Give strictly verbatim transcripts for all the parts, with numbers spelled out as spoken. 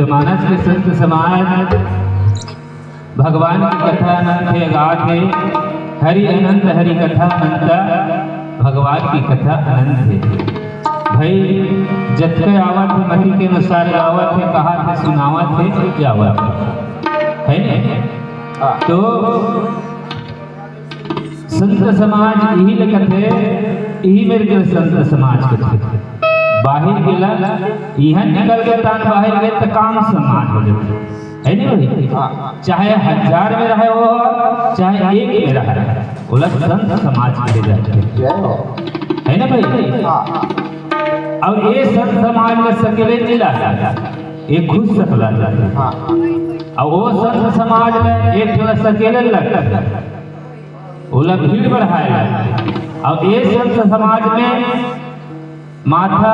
तो मानस के संत समाज, भगवान की कथा अनंत हे, अगाध हे। हरि अनंत, हरि कथा अनंत, भगवान की कथा अनंत हे। भाई, जतका आवत हे, मति के अनुसार गावत हे, कहत हे, सुनावत हे, जावत हे, है ने? हाँ। तो संत समाज इही ल कथे, इही मेर के संत समाज कथे। बाहिर गेला, इहाँ निकल के तान बाहिर गे त काम समाज हो जाथे, है ना भाई? हाँ। चाहे हजार में रहे वो, चाहे एक में रहे, ओला संत समाज कहे जाथे। जय हो। है ना भाई? हाँ। अब ये संत समाज में सकेले नहीं ला, ये खुद सकला जाथे। हाँ। अब वो संत समाज में एक ठो सकेले लग, ओला भीड़ बढ़ाए ला। अब ये संत समाज में माथा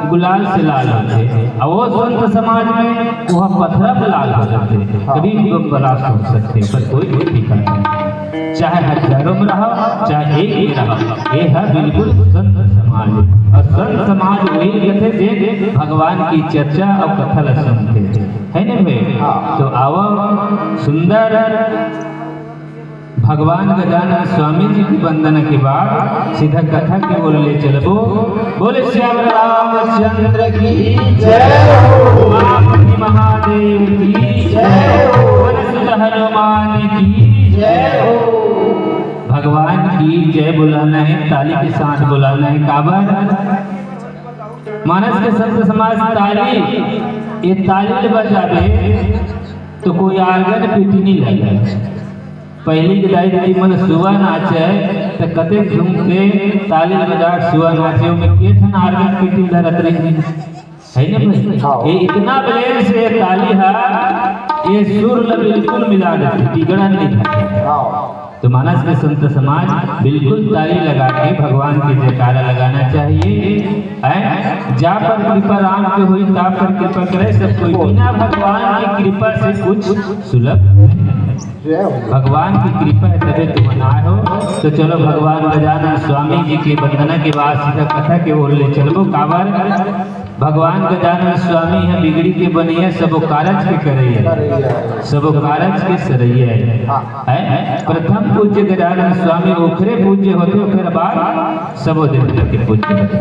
गुलाल से लाल होथे, अउ वो संत समाज में वह पथरा पे लाल हो जाथे। कभी भी बर्दाश्त हो सकथे, पर कोई भी दिक्कत नहीं, चाहे हजारों में रहो, चाहे एक में रहो, ये है बिल्कुल संत समाज। अउ संत समाज वही कथे जे भगवान की चर्चा अउ कथा ला सुनथे, है ना भाई? हाँ। तो आवा सुंदर भगवान गजानन स्वामी जी की वंदना के बाद सीधा कथा की ओर ले चलबो। बोले श्याम रामचंद्र की जय हो। पार्वती महादेव की जय हो। पवन सुत हनुमान की जय हो। भगवान की जय बुलाना है, ताली के साथ बुलाना है। काबर? मानस के संत समाज ताली, ये ताली ले बजाबे तो कोई आर्गन पीटी नहीं लगे। पहिली के दाई दीदी मन सुआ नाचे, त कतेक झूमथे, ताली बजा सुआ नाचे, ओमे के ठन आर्गन पीटी धरत रही, है ना भाई? हाँ। ये इतना बलेर से ताली हा, ये सुर ल बिल्कुल मिला देथे, बिगड़न नहीं देथे। हाँ। तो मानस के संत समाज बिल्कुल ताली लगा के भगवान के जयकारा लगाना चाहिए, है? जा पर कृपा राम के होई, ता पर कृपा करे सब कोई। बिना भगवान की कृपा से कुछ सुलभ नहीं है। जय हो। भगवान की कृपा है तबे तुम आए हो। तो चलो भगवान गजानन स्वामी जी के वंदना के बाद सीधा कथा के ओर ले चलबो। काबर? भगवान गजानन स्वामी है बिगड़ी के बनैया, सबो कारज के करैया, सबो कारज के सरैया है। हाँ। है? प्रथम पूज्य गजानन स्वामी ओखरे पूज्य होथे, ओखर बाद सबो देवता के पूज्य होथे।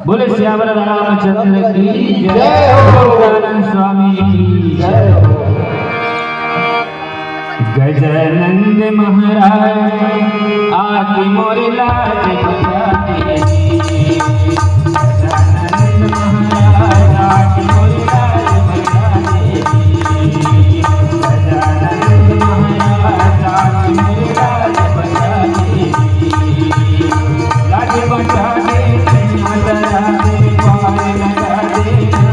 बोले सियावर रामचंद्र की जय हो। गजानन स्वामी की जय हो। गजानंद महाराज आके मोर लाज बचा दे। गजानंद महाराज आके मोर लाज बचा दे। गजानंद महाराज आके मोर लाज बचा दे। लाज बचा दे, मैया तारा दे, पार लगा देना।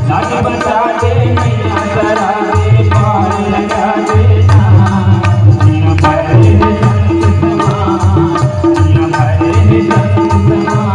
लाज बचा दे, मैया तारा दे, पार लगा देना। न भरे संत समाज, न भरे संत समाज।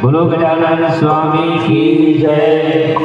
बोलो गजानन स्वामी की जय।